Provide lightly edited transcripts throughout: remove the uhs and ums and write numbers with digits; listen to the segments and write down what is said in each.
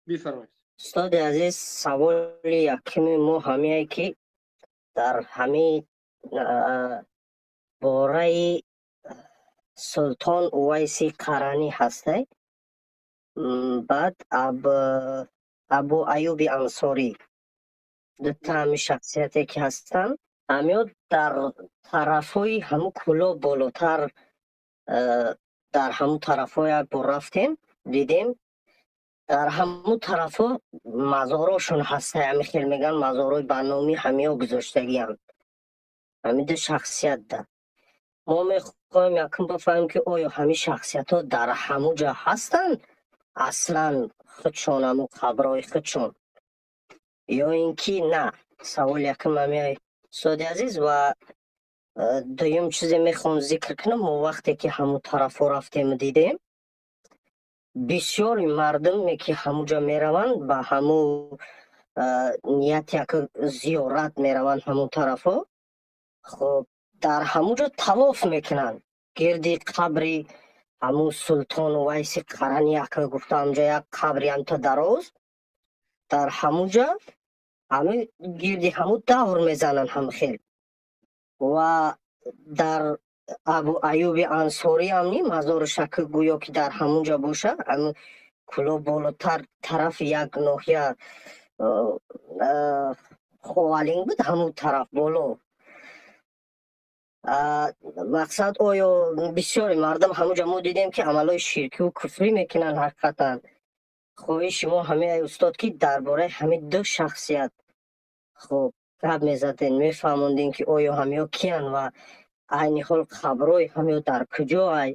Бифармоед. Устоди азиз, саволи якуми мо ҳамие ки дар ҳамин бораи Султон Увайси Қаранӣ ҳастай, баъд Абу Аюби Ансорӣ, дута ҳами шахсияте ки ҳастанд, ҳамиё дар тарафҳои ҳамун Кӯлоб болотар, дар ҳамун тарафҳо як бор рафтем, дидем, дар ҳамун тарафҳо мазорошон ҳастай, ҳами хел мегӯянд, мазорои ба номи ҳамиё гузоштагианд, ҳамин ду шахсиятда. Мо мехоҳем якум бифаҳмем, ки оё ҳамин шахсиятҳо дар ҳамун ҷо ҳастанд аслан худшон, ҳамун қабрҳои худшон, ё ин ки на? Саволи якум ҳамин, устоди азиз. Ва дуюм чизе мехоҳам зикр кунам: мо вақте ки ҳамун тарафҳо рафтему дидем, бисёри мардуме ки ҳамун ҷо мераванд, ба ҳамун нияти як зиёрат мераванд ҳамун тарафҳо, хоб, дар ҳамун ҷо тавоф мекунанд гирди қабри ҳамун Султон Увайси Қарани яка гуфта, ҳамҷо як қабри ҳамта дароз, дар ҳамун ҷо ҳами гирди ҳамун давр мезананд ҳам хел. Ва дар Абу Аюби Ансорӣ ҳам ни мазори шакл гӯё ки дар ҳамун ҷо бошад, ҳамун Кӯлоб болотар тарафи як ноҳия Ховалинг буд, ҳамун тараф боло. Мақсад, оё бисёри мардум ҳамун ҷо мо дидем, ки амалҳои ширкиву куфрӣ мекунанд ҳақиқатан. Хоҳиши мо ҳамин, устод, ки дар бораи ҳамин ду шахсият, хоб, гап мезадем, мефаҳмондем, ки оё ҳамиё киянд ва айни ҳол қабрҳои ҳамиё дар куҷо ай,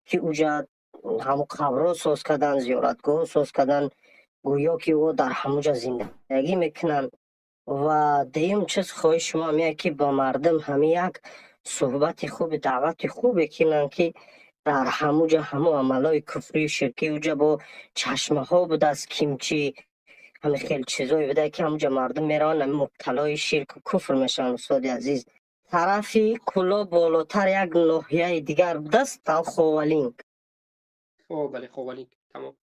ки уҷа ҳамун қабрҳо соз кардан, зиёратгоҳ соз кардан, гӯё ки ӯ дар ҳамун ҷо зиндагӣ мекунанд. Ва дуюм чиз, хоҳиши мо ҳамин, ки ба мардум ҳамин як суҳбати хуби, даъвати хубе кунанд, ки дар ҳамун ҷо ҳамун амалҳои куфрию ширкӣ, уҷа бо чашмаҳо будааст, кимчи, ҳамин хел чизое буда, ки ҳамун ҷо мардум мераванд, ҳамин мубталои ширку куфр мешаванд. Устоди азиз, тарафи Кӯлоб болотар як ноҳияи дигар будааст, Ховалинг. О, бале, Ховалинг, тамом,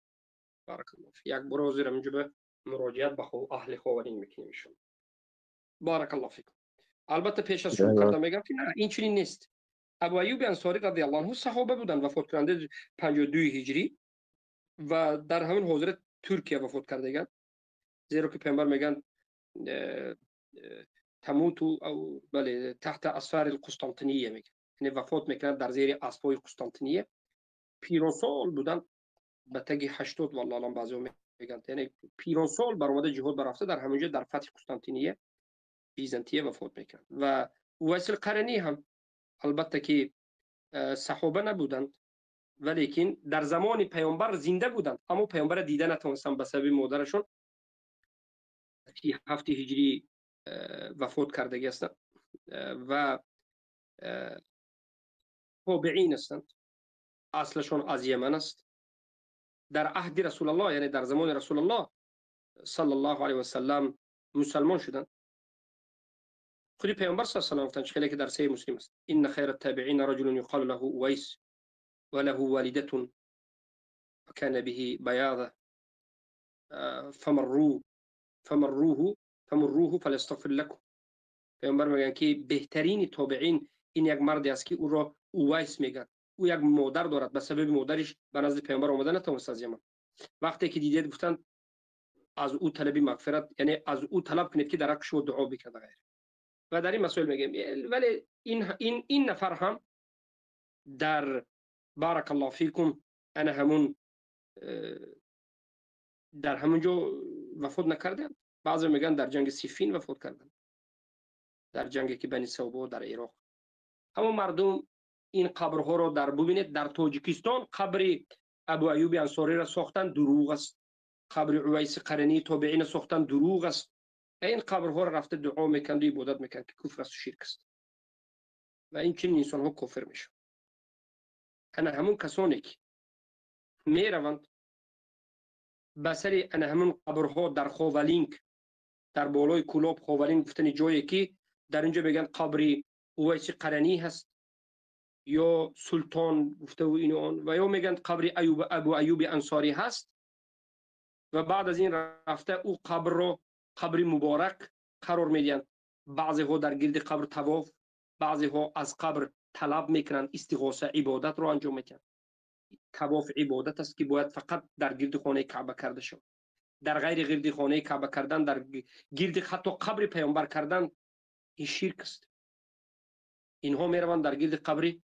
баракаллоҳ. Як бор ҳозир ҳаминҷо ба муроҷиат ба аҳли Ховалинг мекунем, иншоалло. Баракаллоҳ фикум. Албатта, пеш аз шурӯъ кардан мегӯям, ки на, ин чунин нест. Абу Аюби Ансорӣ радиаллоҳу анҳу саҳоба буданд, вафоткунандаи 52 ҳиҷрӣ ва дар ҳамин ҳозира Туркия вафот кардаганд, зеро ки пайғамбар мегӯянд: тамуту, бале, таҳта асфари Қустантиния мегӯянд, яъне вафот мекунанд дар зери аспҳои Қустантиния. Пиронсол буданд, ба таги 80, валлоҳу аълам, баъзеҳо мегӯянд, яъне пиронсол баромада, ҷиҳод барафта, дар ҳамин ҷо дар фатҳи Қустантиния, Византия вафот мекунанд. Ва Увайсил Қаранӣ ҳам албатта ки саҳоба набуданд, валекин дар замони пайғамбар зинда буданд, аммо пайғамбарро дида натавонистанд ба сабаби модарашон. 7 ҳиҷрӣ вафот кардагӣ ҳастанд ва тобеин ҳастанд. Аслашон аз Йеман аст. Дар аҳди Расулаллоҳ, яъне дар замони Расулаллоҳ саллаллоҳу алайҳи васаллам мусалмон шуданд. Худи пайғамбар саллаллоҳу алайҳи васаллам гуфтанд, хеле ки дар Саҳеҳи Муслим аст: инна хайра табиина раҷулун юқалу лаҳу Увайс ва лаҳу валидатун ва кана биҳи баяза фамарруҳу фалястагфир лакум. Пайғамбар мегӯянд, ки беҳтарини тобеин ин як марде аст, ки ӯро Увайс мегӯянд, ӯ як модар дорад, ба сабаби модариш ба назди пайғамбар омада натавонист аз Яман. Вақте ки дидед, гуфтанд, аз ӯ талаби мағфират, яъне аз ӯ талаб кунед, ки дар ҳаққи шумо дуо бикунад, ғайр. Ва дар ин масоил мегӯем, вале ин нафар ҳам дар, баракаллоҳу фикум, ана ҳамун дар ҳамун ҷо вафот накарданд. Баъзе мегӯянд, дар ҷанги Сиффин вафот карданд, дар ҷанге ки Бани Савбо дар Ироқ. Ҳамон мардум ин қабрҳоро дар, бубинед, дар Тоҷикистон қабри Абу Аюби Ансориро сохтанд, дурӯғ аст. Қабри Увайси Қарании тобеина сохтанд, дурӯғ аст. Ин қабрҳоро рафта дуо мекунанд, ибодат мекунанд, ки куфр аст, ширк аст, ва ин чунин инсонҳо кофир мешаванд. Ана ҳамун касоне ки мераванд ба сари ана ҳамун қабрҳо дар Ховалинг, дар болои Кӯлоб, Ховалинг гуфтани ҷое, ки дар инҷо мегӯянд қабри Увайси Қаранӣ ҳаст ё султон гуфтаву ину он, ва ё мегӯянд қабри Абу Аюби Ансорӣ ҳаст. ва баъд аз ин рафта ӯ қабрро қабри муборак қарор медиҳанд. Баъзеҳо дар гирди қабр тавоф, баъзеҳо аз қабр талаб мекунанд, истиғоса, ибодатро анҷом медиҳанд. Тавоф ибодат аст, ки бояд фақат дар гирди хонаи Каъба карда шавад. Дар ғайри гирди хонаи Каъба кардан, дар гирди ҳатто қабри паёмбар кардан, ин ширк аст. Инҳо мераванд дар гирди қабри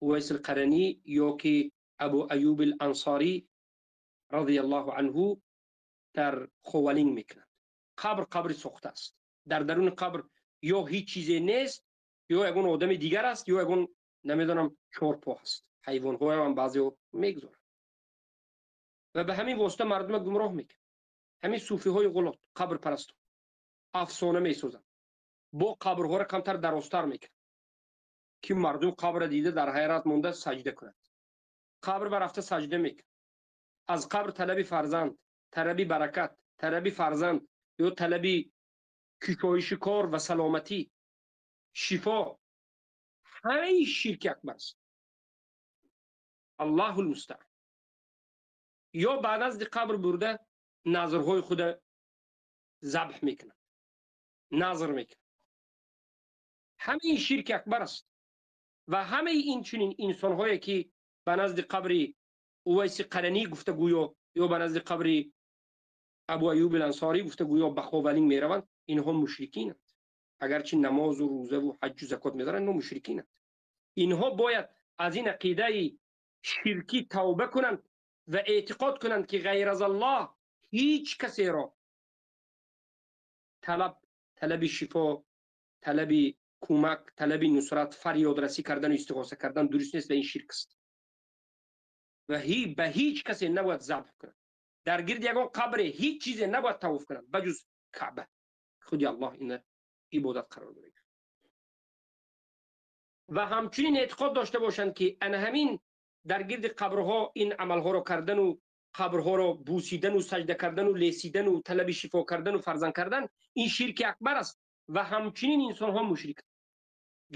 Увайс ал-Қаранӣ ё ки Абу Аюб ал-Ансорӣ радияллоҳу анҳу дар ховалинг мекунанд. Қабр қабри сохта аст. Дар даруни қабр ё ҳеҷ чизе нест, ё ягон одами дигар аст, ё ягон намедонам чорпо ҳаст. Ҳайвонҳоям баъзеҳо мегузоранд ва ба ҳамин восита мардума гумроҳ мекунанд. Ҳамин суфиҳои ғулот, қабрпарастон афсона месозанд, бо қабрҳоро камтар дарозтар мекунанд, ки мардум қабрро дида дар ҳайрат монда саҷда кунад. Қабр ба рафта саҷда мекунад. Аз қабр талаби фарзанд, талаби баракат, талаби фарзанд ё талаби кушоиши кор ва саломатӣ, шифо, ҳамаи ширки акбар аст. Аллоҳул мустаъан. Ё ба назди қабр бурда назрҳои худа забҳ мекунанд, назр мекунанд. Ҳамаи ширки акбар аст ва ҳамаи ин чунин инсонҳое, ки ба назди қабри Увайси Қаранӣ гуфта гӯё ё ба назди қабри Абу Аюб ал-Ансорӣ гуфта гӯё ба ховалинг мераванд, инҳо мушрикинанд. Агарчи намозу рӯзаву ҳаҷҷу закот медоранд, инҳо мушрикинанд. Инҳо бояд аз ин ақидаи ширкӣ тавба кунанд ва эътиқод кунанд, ки ғайр аз Аллоҳ ҳеҷ касеро талаби шифо, талаби кӯмак, талаби нусрат, фарёдрасӣ кардану истиғоса кардан дуруст нест ва ин ширк аст. Ва ба ҳеҷ касе набояд забҳ кунанд. Дар гирди ягон қабре ҳеҷ чизе набояд тавоф кунанд ба ҷуз Каъба. Худи Аллоҳ ина ибодат қарор дорад. Ва ҳамчунин эътиқод дошта бошанд, ки ана ҳамин дар гирди қабрҳо ин амалҳоро кардану қабрҳоро бусидану саҷда кардану лесидану талаби шифо кардану фарзанд кардан, ин ширки акбар аст ва ҳамчунин инсонҳо мушрик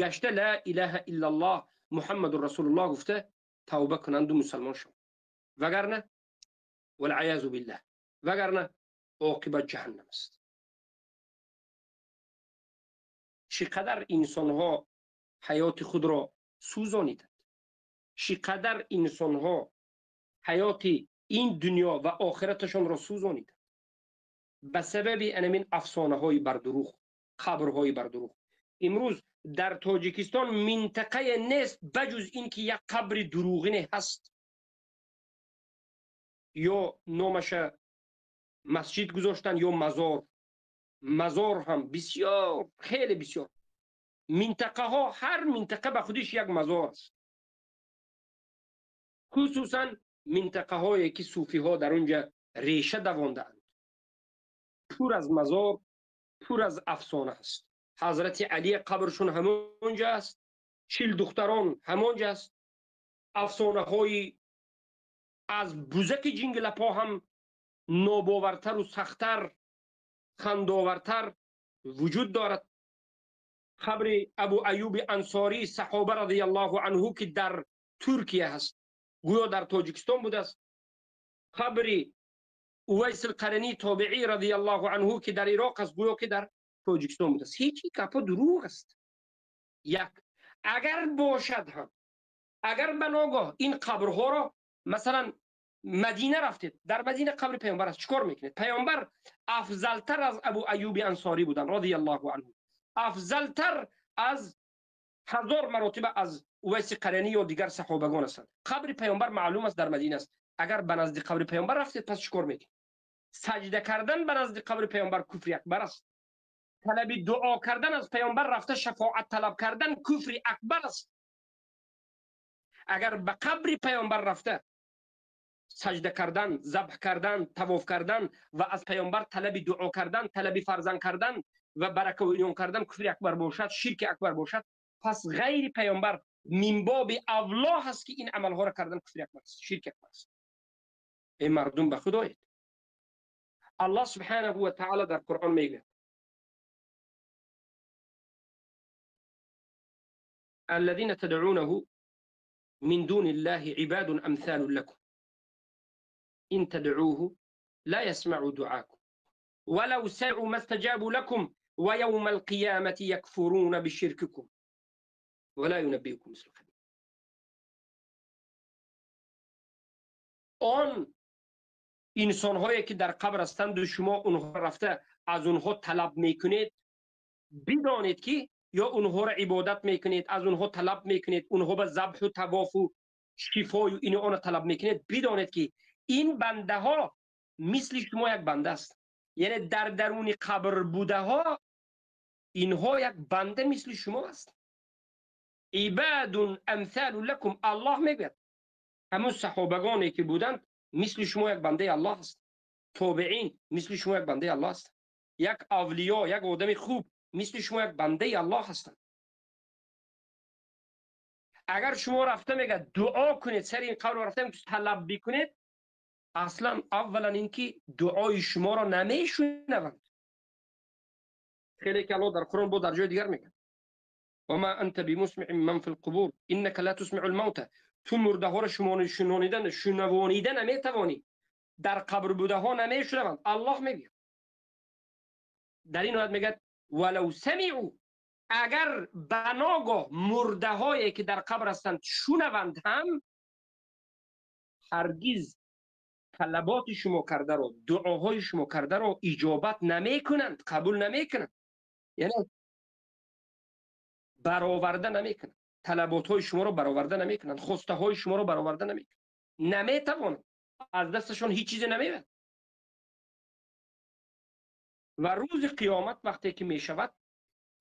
гашта ла илаҳа иллаллоҳ Муҳаммадур расулуллоҳ гуфта тавба кунанду мусалмон шаванд. Вагарна валъаязу биллаҳ, вагарна оқибат ҷаҳаннам аст. Чӣ қадар инсонҳо ҳаёти худро сӯзониданд, чӣ қадар инсонҳо ҳаёти ин дунё ва охираташонро сӯзониданд ба сабаби анамин афсонаҳои бардурӯғ, қабрҳои бардурӯғ. Имрӯз дар Тоҷикистон минтақае нест ба ҷуз ин ки як қабри дурӯғине ҳаст, ё номаша масҷид гузоштанд, ё мазор. Мазор ҳам бисёр, хеле бисёр минтақаҳо, ҳар минтақа ба худиш як мазор аст. Хусусан минтақаҳое ки суфиҳо дар онҷа реша давондаанд, пур аз мазор, пур аз афсона аст. Ҳазрати Алӣ қабршон ҳамонҷа аст, 40 духтарон ҳамонҷа аст. Афсонаҳои аз бузаки ҷинглапо ҳам нобовартару сахттар, хандовартар вуҷуд дорад. Қабри Абу Аюби Ансорӣ саҳоба радияллоҳу анҳу, ки дар Туркия ҳаст, гӯё дар Тоҷикистон будааст. Қабри Увайс ал-Қаранӣ тобеӣ радияллоҳу анҳу, ки дар Ироқ аст, гӯё ки дар Тоҷикистон будааст. Ҳеҷ гапо дурӯғ аст. Як агар бошад ҳам, агар ба ногоҳ ин қабрҳоро масалан Мадина рафтед, дар Мадина қабри паёмбар аст, чӣ кор мекунед? Паёмбар афзалтар аз Абу Аюби Ансорӣ буданд радияллоҳу анҳу, афзалтар аз 1000 маротиба аз Увайси Қаранӣ ё дигар саҳобагон ҳастанд. Қабри паёмбар маълум аст, дар Мадина аст. Агар ба назди қабри паёмбар рафтед, пас чӣ кор мекунед? Саҷда кардан ба назди қабри паёмбар куфри акбар аст. Талаби дуо кардан аз паёмбар рафта шафоат талаб кардан куфри акбар аст. Агар ба қабри паёмбар рафта саҷда кардан, забҳ кардан, тавоф кардан ва аз паёмбар талаби дуо кардан, талаби фарзанд кардан ва барака ва инъом кардан куфри акбар бошад, ширки акбар бошад, пас ғайри паёмбар мин боби авло ҳаст, ки ин амалҳоро кардан куфри акбар аст, ширки акбар аст. Эй мардум, ба худоед. Аллоҳ субҳанаҳу ва таъоло дар Қуръон мегӯяд: الذين تدعونه من دون الله عباد أمثال لكم إن تدعوه لا يسمعوا دعاكم ولو سمعوا ما استجابوا لكم ويوم القيامة يكفرون بشرككم ولا ينبئكم مثل خبير. Он инсонҳое ки дар қабр ҳастанду шумо онҳо рафта аз онҳо талаб мекунед, бидонед ки ё онҳоро ибодат мекунед, аз онҳо талаб мекунед, онҳо ба забҳу тавофу шифою ини онро талаб мекунед, бидонед ки ин бандаҳо мисли шумо як банда аст. Яъне дар даруни қабр будаҳо инҳо як банда мисли шумо аст. Ибадун амсалу лакум, Аллоҳ мегӯяд ҳамон саҳобагоне ки буданд мисли шумо як бандаи Аллоҳ аст. Тобеин мисли шумо як бандаи Аллоҳ аст. Як авлиё, як одами хуб мисли шумо як бандаи Аллоҳ ҳастанд. Агар шумо рафта мегӯяд дуо кунед, сари ин қабр рафта талаб бикунед, аслан аввалан ин ки дуои шуморо намешунаванд. Хеле ки Аллоҳ дар Қуръон бо дар ҷои дигар мегӯяд: وما أنت بمسمع من في القبور إنك لا تسمع الموتى. Ту мурдаҳоро шунавонида наметавонӣ, дар қабр будаҳо намешунаванд. Аллоҳ мегӯяд дар ин оят мегӯяд валав самиъу, агар ба ногоҳ мурдаҳое ки дар қабр ҳастанд шунаванд ҳам, ҳаргиз талаботи шумо кардаро, дуоҳои шумо кардаро иҷобат намекунанд, қабул намекунанд, яъне бароварда намекунанд, талаботҳои шуморо бароварда намекунанд, хостаҳои шуморо бароварда намекунанд, наметавонанд, аз дасташон ҳеҷ чизе намеояд. Ва рӯзи қиёмат вақте ки мешавад,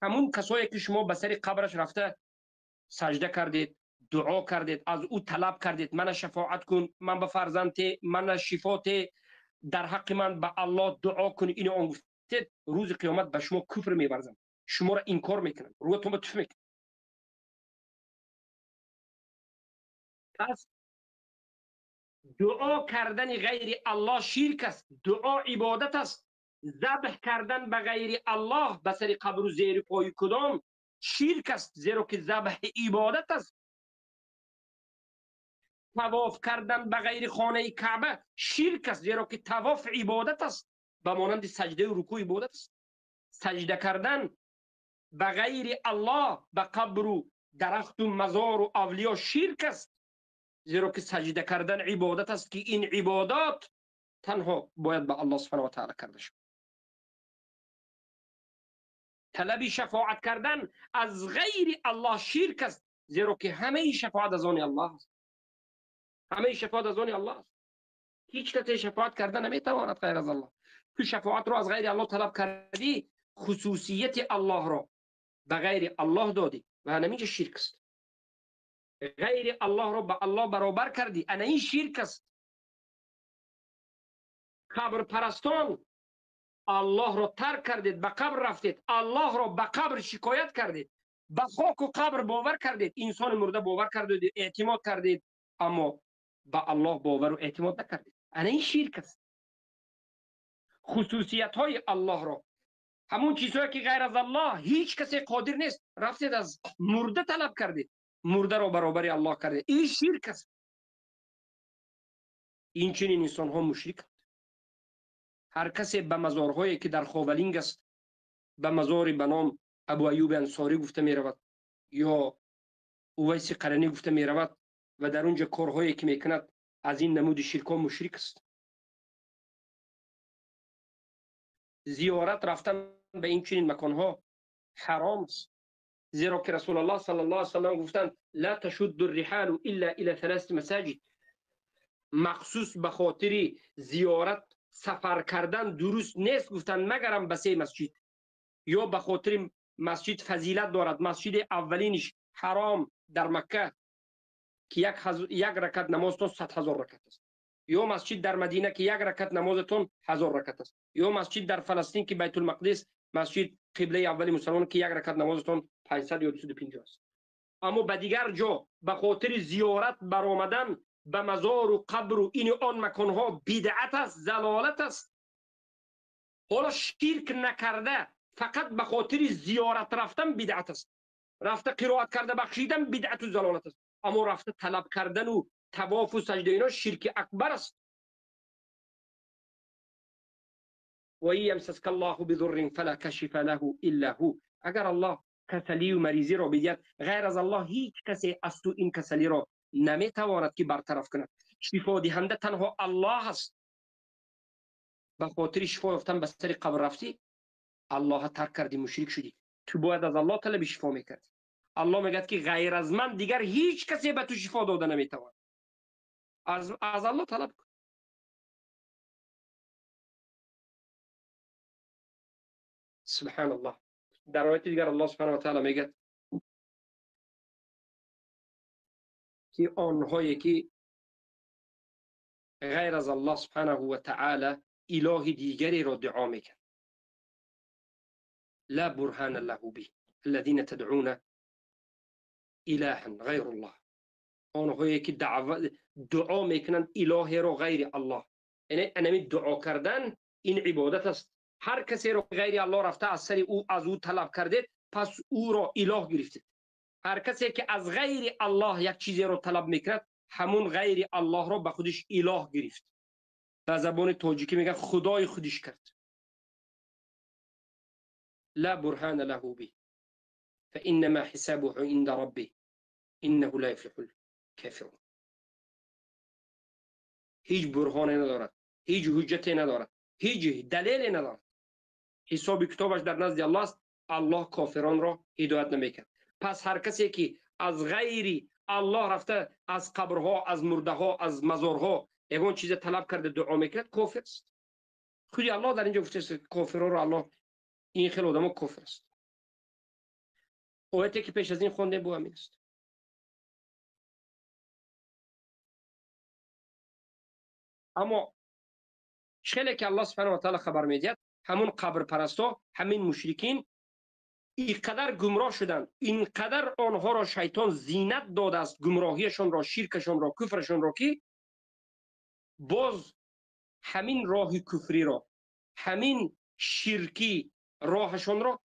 ҳамун касое ки шумо ба сари қабраш рафта саҷда кардед, дуо кардед, аз ӯ талаб кардед, мана шафоат кун, ман ба фарзанде, мана шифоте, дар ҳаққи ман ба Аллоҳ дуо кун, ини он гуфтед, рӯзи қиёмат ба шумо куфр меварзанд, шуморо инкор мекунанд, рӯятон ба туф мекунанд. Пас дуо кардани ғайри Аллоҳ ширк аст, дуо ибодат аст. Забҳ кардан ба ғайри Аллоҳ ба сари қабру зери пои кудом ширк аст, зеро ки забҳ ибодат аст. Тавоф кардан ба ғайри хонаи Каъба ширк аст, зеро ки тавоф ибодат аст, ба монанди саҷдаю рукӯъ ибодат аст. Саҷда кардан ба ғайри Аллоҳ ба қабру дарахту мазору авлиё ширк аст, зеро ки саҷда кардан ибодат аст, ки ин ибодат танҳо бояд ба Аллоҳ субҳонаҳу ва таъоло карда шавад. Талаби шафоат кардан аз ғайри Аллоҳ ширк аст, зеро ки ҳамаи шафоат аз они Аллоҳ аст. ҳамаи шафоат аз они Аллоҳ аст. Ҳеҷ касе шафоат карда наметавонад ғайр аз Аллоҳ. Ту шафоатро аз ғайри Аллоҳ талаб кардӣ, хусусияти Аллоҳро ба ғайри Аллоҳ додӣ ва ҳаминҷо ширк аст. Ғайри Аллоҳро ба Аллоҳ баробар кардӣ, ана ин ширк аст. Қабрпарастон Аллоҳро тарк кардед, ба қабр рафтед, Аллоҳро ба қабр шикоят кардед, ба хоку қабр бовар кардед, инсони мурда бовар кардед, эътимод кардед, аммо ба Аллоҳ бовару эътимод накардед. Ана ин ширк аст. Хусусиятҳои Аллоҳро, ҳамун чизҳое ки ғайр аз Аллоҳ ҳеҷ касе қодир нест, рафтед аз мурда талаб кардед, мурдаро баробари Аллоҳ кардед. Ин ширк аст. Инчунин инсонҳо мушриканд. Ҳар касе ба мазорҳое ки дар Ховалинг аст, ба мазори ба ном Абу Аюби Ансорӣ гуфта меравад ё Увайси Қаранӣ гуфта меравад ва дар он ҷо корҳое ки мекунад, аз ин намуди ширкҳо мушрик аст. Зиёрат рафтан ба ин чунин маконҳо ҳаром аст, зеро ки Расулуллоҳ саллаллоҳу алайҳи васаллам гуфтанд: ла ташудду рриҳалу илла ила саласати масаҷид. Махсус ба хотири зиёрат сафар кардан дуруст нест, гуфтанд, магарам ба се масҷид. Ё ба хотири масҷид фазилат дорад, масҷиди аввалиниш ҳаром дар Макка ки як ракат намозтон 100 000 ракат аст, ё масҷид дар Мадина ки як ракат намозатон 1000 ракат аст, ё масҷид дар Фаластин ки Байтулмақдис, масҷид қиблаи аввали мусалмон, ки як ракат намозатон 500 ё 250 аст. Аммо ба дигар ҷо ба хотири зиёрат баромадан ба мазору қабру ини он маконҳо бидъат аст, залолат аст. Ҳоло ширк накарда фақат ба хотири зиёрат рафтан бидъат аст, рафта қироат карда бахшидан бидъату залолат аст, аммо рафта талаб кардану тавофу саҷда ино ширки акбар аст. وإن يمسسك الله بضر فلا كاشف له إلا هو. اگر الله کسلی و مریضی را بدهد، غیر از الله هیچ کسی از تو این کسلی را نمیتواند که برطرف کند. شفا دهنده تنها الله است. به خاطر شفا یافتن به سر قبر رفتی، الله ترک کردی، مشرک شدی. تو باید از الله طلب شفا میکردی. الله میگه که غیر از من دیگر هیچ کسی به تو شفا داده نمیتواند. از الله طلب کن. سبحان الله. در آیت دیگر الله سبحانه و تعالی میگه که آنهایی که غیر از الله سبحانه و تعالی اله دیگری را دعا میکنند، لا برهان له به الذين تدعون الها غیر الله، آنهایی که دعا میکنند الهی را غیر الله. یعنی انمی دعا کردن این عبادت است. هر کسی را غیر الله رفته از سر او از او طلب کرده، پس او را اله گرفته. هر کسی که از غیر الله یک چیزی را طلب میکرد، همون غیر الله را به خودش اله گرفت. به زبان تاجیکی میگن خدای خودش کرد. لا برهان له به فإنما حسابه عند ربه إنه لا يفلح الكافرون. هیچ برهانی ندارد، هیچ حجتی ندارد، هیچ دلیلی ندارد. حساب کتابش در نزد الله است. الله کافران را هدایت نمیکرد. پس هر کسی که از غیر الله رفته، از قبرها، از مرده ها، از مزارها یگان چیز طلب کرده دعا میکرد، کافر است. خودی الله در اینجا گفته است کافران را الله، این خیلی آدم‌ها کافر است. آیتی که پیش از این خوندیم بو همین است. اما خیلی که الله سبحانه و تعالی خبر میدهد، همون قبر پرستا، همین مشرکین اینقدر گمراه شدند، اینقدر آنها را شیطان زینت داده است، گمراهیشان را، شرکشان را، کفرشان را، که باز همین راه کفری را، همین شرکی راهشان را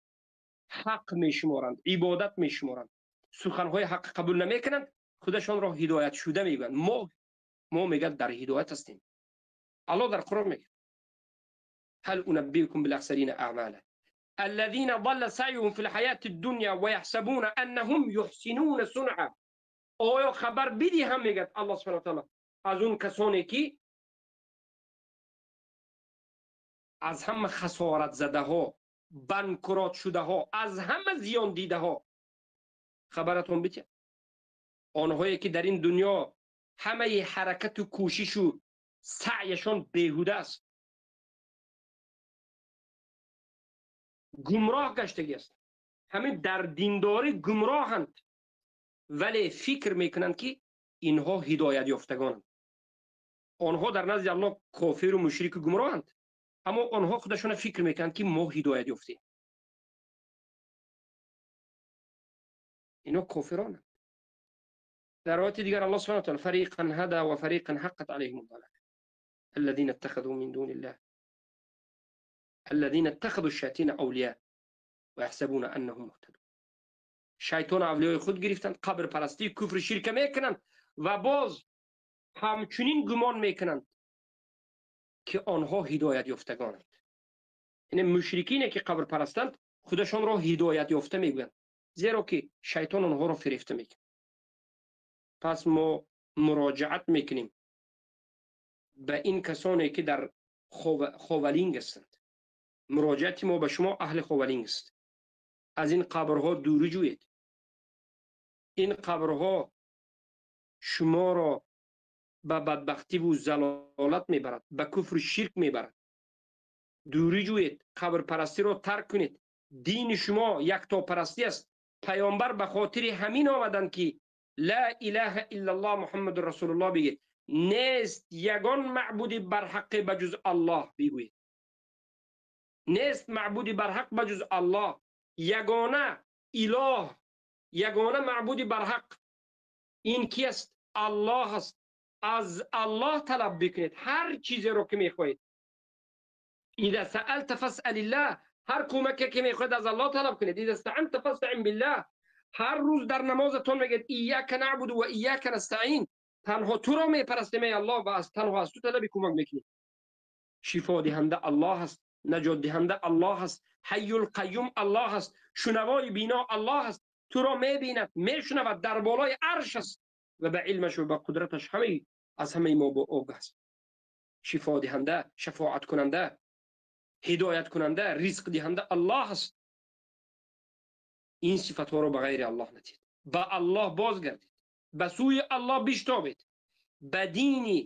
حق میشمارند، عبادت میشمارند، سخنهای حق قبول نمیکنند، خودشان را هدایت شده میگویند. ما میگن در هدایت هستیم. الله در قرآن میگه هل انبئكم بالاخسرین اعمالا الذين ضل سعيهم في الحياة الدنيا ويحسبون انهم يحسنون صنعا. آیا خبر بدی هم میگه الله سبحانه و تعالی از اون کسانی که از همه خسارت زده ها، بنکرات شده ها، از همه زیان دیده ها خبرتون بده. آنهایی که در این دنیا همه حرکت و کوشش و سعیشان بیهوده است، گمراه گشتگی است، همه در دینداری گمراهند، ولی فکر میکنند که اینها هدایت یافتگانند. آنها در نزد الله کافر و مشرک و گمراهند، اما آنها خودشان فکر میکنند که ما هدایت یافتیم. اینا کافرانند. در آیات دیگر الله سبحانه و تعالی فریقا هدى و فریقا حقت علیهم الضلاله الذين اتخذوا من دون الله الذين اتخذوا الشياطين اولیاء ويحسبون انهم مهتدون. شیطان اولیای خود گرفتند، قبر پرستی، کفر، شرک میکنند و باز همچنین گمان میکنند که آنها هدایت یافتگانند. یعنی مشرکین که قبر پرستند خودشان را هدایت یافته میگویند، زیرا که شیطان آنها را فریفته میکند. پس ما مراجعت میکنیم به این کسانی که در خاولینگ هستند. مراجعت ما به شما اهل خاولینگ است. از این قبرها دوری جویید. این قبرها شما را به بدبختی و زلالت میبرد، به کفر و شرک میبرد. دوری جویید، قبر پرستی را ترک کنید. دین شما یکتا پرستی است. پیامبر به خاطر همین آمدند که لا اله الا الله محمد رسول الله بگید. نیست یگان معبودی برحق بجز الله بگویید. نیست معبودی برحق بجز الله. یگانه اله، یگانه معبودی برحق این کی است؟ الله است. از الله طلب بکنید هر چیزی رو که میخواهید. اذا سألت فاسأل الله، هر کمکی که میخواید از الله طلب کنید. اذا استعنت فاستعن بالله، هر روز در نمازتون میگید ایاک نعبد و ایاک نستعین، تنها تو را میپرستیم ای الله و از تنها از تو طلب کمک میکنیم. شفا دهنده الله است، наҷот диҳанда Аллоҳ аст, ҳайюл қайюм Аллоҳ аст, шунавои бино Аллоҳ аст, туро мебинад, мешунавад, дар болои арш аст ва ба илмаш ва ба қудраташ ҳамаи аз ҳамаи мо бо огоҳ аст. Шифо диҳанда, шафоат кунанда, ҳидоят кунанда, ризқ диҳанда Аллоҳ аст. Ин сифатҳоро ба ғайри Аллоҳ надиҳед, ба Аллоҳ бозгардед, ба сӯи Аллоҳ биштобед, ба дини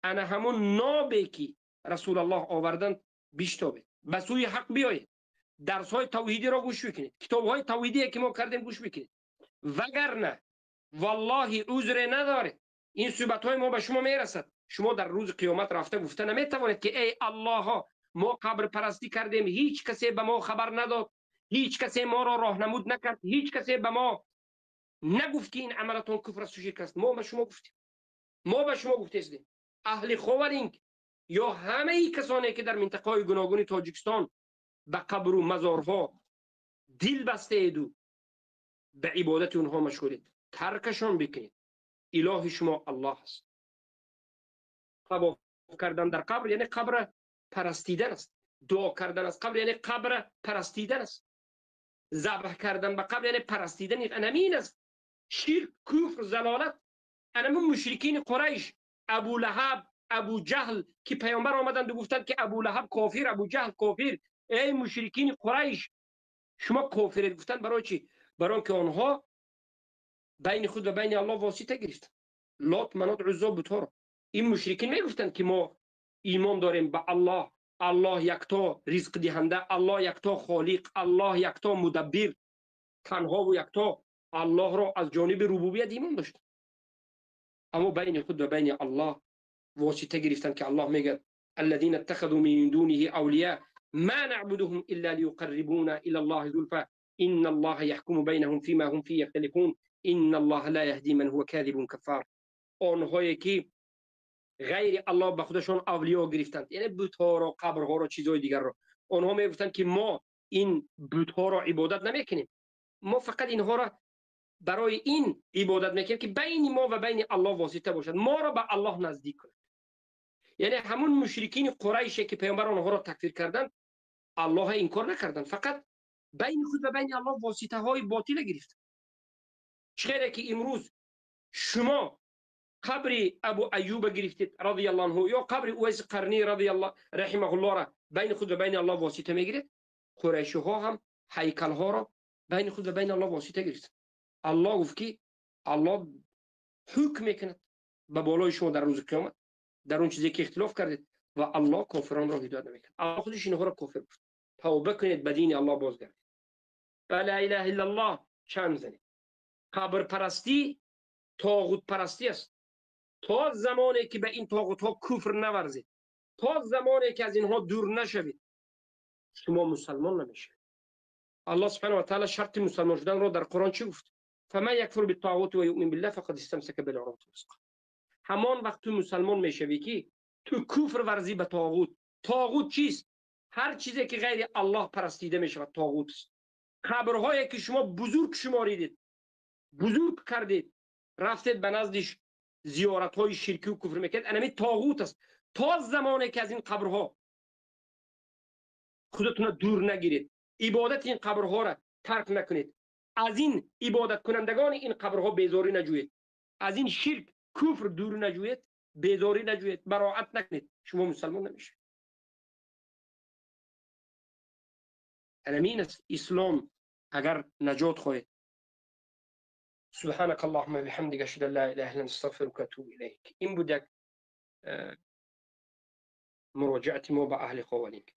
ана ҳамон нобе ки Расулаллоҳ оварданд биштобед, ба сӯи ҳақ биёед, дарсҳои тавҳидиро гӯш бикунед, китобҳои тавҳидие ки мо кардем гӯш бикунед, вагарна валлоҳи узре надоред. Ин суҳбатҳои мо ба шумо мерасад. Шумо дар рӯзи қиёмат рафта гуфта наметавонед ки эй Аллоҳо, мо қабрпарастӣ кардем, ҳеҷ касе ба мо хабар надод, ҳеҷ касе моро роҳнамуд накард, ҳеҷ касе ба мо нагуфт ки ин амалатон куфр аст, ширк аст. Мо ба шумо гуфтем, мо ба шумо гуфтестем. Аҳли Ховаринг ё ҳамаи касоне ки дар минтақаҳои гуногуни Тоҷикистон ба қабру мазорҳо дил бастаеду ба ибодати онҳо машғулед, таркашон бикунед. Илоҳи шумо Аллоҳ аст. Тавоф кардан дар қабр яъне қабра парастидан аст, дуо кардан аз қабр яъне қабра парастидан аст, забҳ кардан ба қабр яъне парастидани анамин аст. Ширк, куфр, залолат. Анамун мушрикини Қурайш, Абу Лаҳаб, Абу Ҷаҳл ки паёмбар омаданд ва гуфтанд ки Абу Лаҳаб кофир, Абу Ҷаҳл кофир. Эй мушрикини Қурайш, шумо кофиред. Гуфтанд барои чӣ? Барои он ки онҳо байни худ ва байни Аллоҳ восита гирифтанд. Лот, Манот, Уззо бутҳоро. Ин мушрикин мегуфтанд ки мо имон дорем ба Аллоҳ, Аллоҳ якто ризқ диҳанда, Аллоҳ якто холиқ, Аллоҳ якто мудаббир, танҳову якто Аллоҳро аз ҷониби рубубият имон доштанд. Аммо байни худ ва байни Аллоҳ восита гирифтанд ки Аллоҳ мегӯяд: الذين اتخذوا من دونه أولياء ما نعبدهم إلا ليقربونا إلى الله زلفى إن الله يحكم بينهم فيما هم فيه يختلفون إن الله لا يهدي من هو كاذب كفار. آنهایی که غیر الله به خودشان اولیا گرفتند، یعنی بت‌ها را، قبرها را، چیزهای دیگر را، آنها میگفتند که ما این بت‌ها را عبادت نمیکنیم، ما فقط اینها را برای این عبادت میکنیم که بین ما و بین الله واسطه باشد، ما را به الله نزدیک کند. یعنی همون مشرکین قریش که پیامبر آنها را تکفیر کردند، الله انکار نکردند، فقط بین خود و بین الله واسطه های باطل گرفتند. چرا که امروز شما قبر ابو ایوب گرفتید رضی الله عنه یا قبر اویس قرنی رضی الله رحمه الله را بین خود و بین الله واسطه میگیرید، قریشی ها هم هیکل ها را بین خود و بین الله واسطه گرفتند. الله گفت که الله حکم میکند به بالای شما در روز قیامت در اون چیزی که اختلاف کردید و الله کافران را هدایت نمیکند. الله خودش اینها را کافر گفت. توبه کنید، به دین الله بازگردید، لا اله الا الله چند زنید. قبر پرستی طاغوت پرستی است. تا زمانی که به این طاغوت ها کفر نورزید، تا زمانی که از اینها دور نشوید، شما مسلمان نمیشید. الله سبحانه و تعالی شرط مسلمان شدن را در قرآن چی گفت؟ فمن یکفر بالطاغوت و یؤمن بالله فقد استمسک بالعروة الوثقی. همان وقت تو مسلمان میشوی که تو کفر ورزی به طاغوت. طاغوت چیست؟ هر چیزی که غیر الله پرستیده میشود طاغوت است. قبرهایی که شما بزرگ شماریدید، بزرگ کردید، رفتید به نزدش زیارت های شرکی و کفر میکرد، انمی طاغوت است. تا زمانی که از این قبرها خودتون دور نگیرید، عبادت این قبرها را ترک نکنید، از این عبادت کنندگان این قبرها بیزاری نجویید، از این شرک کفر دور نجویید، بیزاری نجویید، براعت نکنید، شما مسلمان نمیشید. انمین است اسلام اگر نجات خواهید. سبحانك اللهم وبحمدك اشهد ان لا اله الا انت استغفرك واتوب اليك. این بود یک مراجعت ما به اهل خوالینگ.